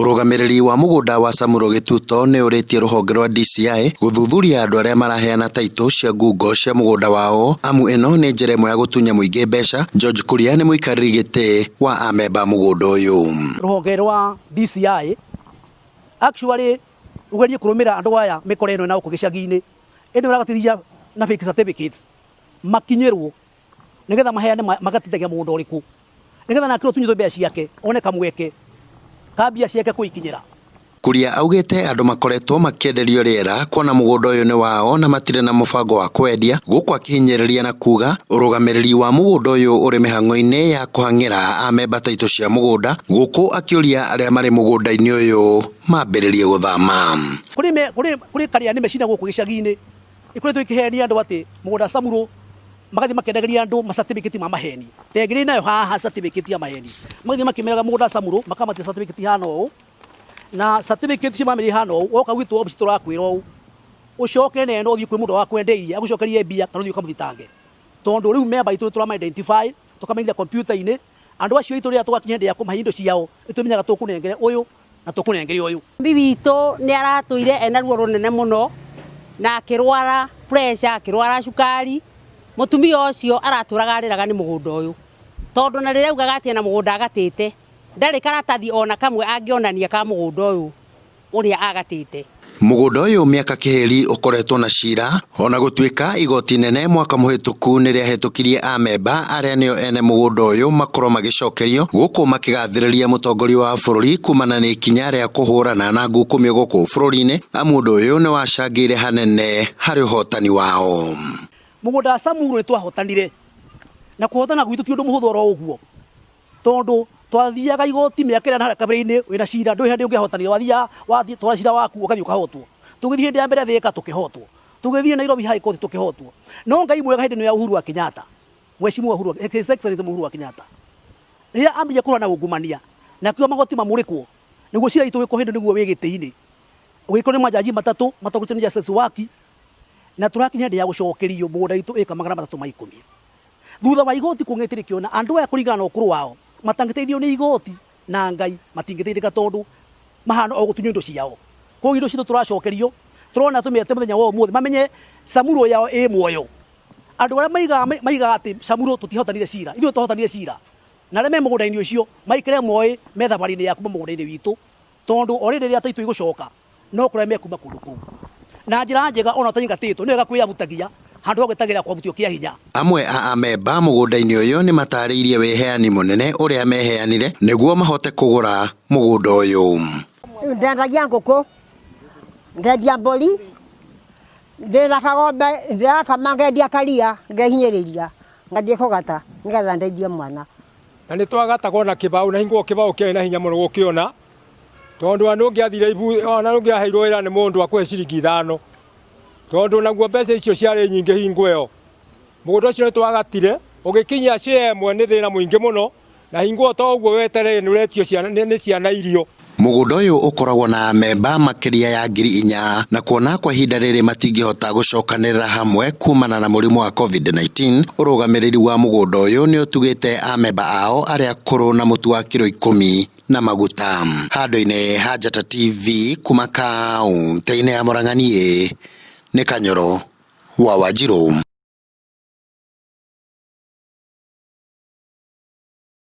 Ũrũgamĩrĩri wa mũgũnda wa Samuro Gĩtuto nĩ ũrĩtie rũhonge rwa DCI gũthuthuria andũ arĩa maraheana taitũ cia ngungo cia mũgũnda wao amu ĩno nĩ njĩra ĩmwe ya gũtunya mũingĩ mbeca. George Kuria nĩ mũikarĩri gĩtĩ wa amemba mũgũnda ũyũ. Rũhonge rwa DCI actually ũgerie kũrũmĩra andũ aya mĩkora ĩno na gũkũ gĩcagi-inĩ ĩndĩ ũragatithia na fake certificates makinyĩrwo nĩgetha maheane magatithagia mũgũnda ũrĩkũ nĩgetha nake ũtunyĩtwo mbeca ciake one kamweke ka mbia ciake kwĩkinyĩra. Kuria augĩte andũ makoretwo makĩenderio rĩera kuona mũgũnda ũyũ nĩ wao na matirĩ na mũbango wa kwendia, gũkũ akĩhinyĩrĩria na kuga ũrũgamĩrĩri wa mũgũnda ũyũ ũrĩ mĩhang'o-inĩ ya kũhang'ĩra amemba taitũ cia mũgũnda, gũkũ akĩũria arĩa marĩ mũgũnda-inĩ ũyũ mambĩrĩrie gũthama. Kũrĩ me, kũrĩ, kũrĩ karĩa nĩme cina gũkũ gĩcagi-inĩ ikoretwo ikĩhenia andũ atĩ mũgũnda Samuro magathiĩ makĩendagĩria andũ ma certificate ma maheni ta ĩngĩ nayo haha certificate ya maheni magathiĩ makĩmeraga mũgũnda Samuro makamatia certificate hana ũũ na certificate cia mamĩrĩ hana ũũ woka gwitũ obici tũrakwĩra ũũ ũcoke neno ũthiĩ kwĩ mũndũ wakwendeirie agũcokerie mbia kana ũthiĩ ũkamũthitange tondũ rĩu memba itũ tũrama identify tũkamaigithia kompiuta-inĩ andũ acio aitũ rĩrĩa tũgakinya hĩndĩ ya kũmahe indo ciao nĩtũmenyaga tũkũnengere ũyũ na tũkũnengere ũyũ. Mami witũ nĩ aratũire ena ruo rũnene mũno na akĩrwara pressure, akĩrwara cukari. Mũtumia ũcio aratũraga arĩraga nĩ mũgũnda ũyũ tondũ na rĩrĩa augaga atĩ ena mũgũnda agatĩte ndarĩ karatathi ona kamwe angĩonania ka mũgũnda ũyũ ũrĩa agatĩte. Mũgũnda ũyũ mĩaka kĩhĩri ũkoretwo na cira ona gũtuĩka igoti nene mwaka mũhĩtũku nĩrĩahĩtũkirie amemba arĩa nĩo ene mũgũnda ũyũ makorwo magĩcokerio gũkũ makĩgathĩrĩria mũtongoria wa bũrũri kumana na ikinya rĩa kũhũrana na ngukumio gũkũ bũrũri-inĩ amu ũndũ ũyũ nĩwacangĩire hanene harĩ ũhotani wao. Mũgũnda wa Samuro nĩtwahotanire na kũhotana gwitũ ti ũndũ mũhũthũ oro ũguo tondũ twathiaga igoti mĩaka ĩrĩa na harĩa kabere-inĩ wĩna cira ndũrĩ hĩndĩ ũngĩahotanire wathiaga wathiĩ twara cira waku ũgathiĩ ũkahotwo tũgĩthiĩ hĩndĩ ya mbere Thika tũkĩhotwo tũgĩthiĩ Nairobi High Court tũkĩhotwo no Ngai mwega hĩndĩ ĩno ya Uhuru wa Kenyatta Mheshimiwa Uhuru His Excellency Uhuru wa Kenyatta rĩrĩa ambire kũrũa na ungumania na akiuga magoti mamũrĩkwo nĩguo cira witũ wĩkwo hĩndĩ nĩguo wĩ gĩtĩ-inĩ ũgĩkwo nĩ majaji matatũ matongoretio nĩ Justice Waki na tũrakinya hĩndĩ ya gũcokerio mũgũnda witũ ĩka 310. Thutha wa igoti kũng'etia rĩkĩona andũ aya kũringana na ũkũrũ wao matangĩteithio nĩ igoti na Ngai matingĩteithĩka tondũ mahana o gũtunywo indo ciao. Kwoguo indo citũ tũracokerio tũrona tũmete mũthenya wa ũmũthĩ mamenye Samuro yao ĩ muoyo. Andũ arĩa maigaga maigaga atĩ Samuro tũtihotanire cira, ithuĩ twahotanire cira. Na arĩa me mũgũnda-inĩ ũcio maikare moĩ me thabarĩ-inĩ ya kuma mũgũnda-inĩ witũ tondũ o rĩrĩ rĩrĩa taitũ igũcoka no kũrĩa mekuma kũndũ kũu na njĩra njega ona ũtaingatĩtwo nĩ wega kwĩyabutagia handũ ha gwĩtagĩra kwabutio kĩa hinya. Amwe a amemba mũgũnda-inĩ ũyũ nĩ matarĩirie wĩheani mũnene ũrĩa meheanire nĩguo mahote kũgũra mũgũnda ũyũ. Ndendagia ngũkũ, ngendia mbũri, ndĩna kagombe ndĩrakama ngendia karia ngehinyĩrĩria ngathiĩ kũgata nĩgetha ndeithie mwana. Na nĩ twagatagwo na kĩbaũ na hingo kĩbaũ kĩarĩ na hinya mũno gũkĩona Tondũ ona ũngĩathire ibu ona ũngĩaheirwo wĩra nĩ mũndũ akũhe ciringi ithano tondũ naguo mbeca icio ciarĩ nyingĩ hingo ĩyo. Mũgũnda ũcio nĩ twagatire ũgĩkinyia share ĩmwe nĩ thĩna mũingĩ mũno na hingo ĩyo to ũguo wetereire nĩ ũretio ciana nĩ ciana irio. Mũgũnda ũyũ ũkoragwo na amemba makĩria ya 4000 na kuona kwa ihinda rĩrĩ matingĩhota gũcokanĩrĩra hamwe kumana na mũrimũ wa Covid-19, ũrũgamĩrĩri wa mũgũnda ũyũ nĩ ũtugĩte amemba ao arĩa akũrũ na mũtu wa kiro ikũmi na maguta. Handũ-inĩ ha Njata TV kuma kaũntĩ-inĩ ya Murang'a niĩ nĩ Kanyoro wa Wanjirũ.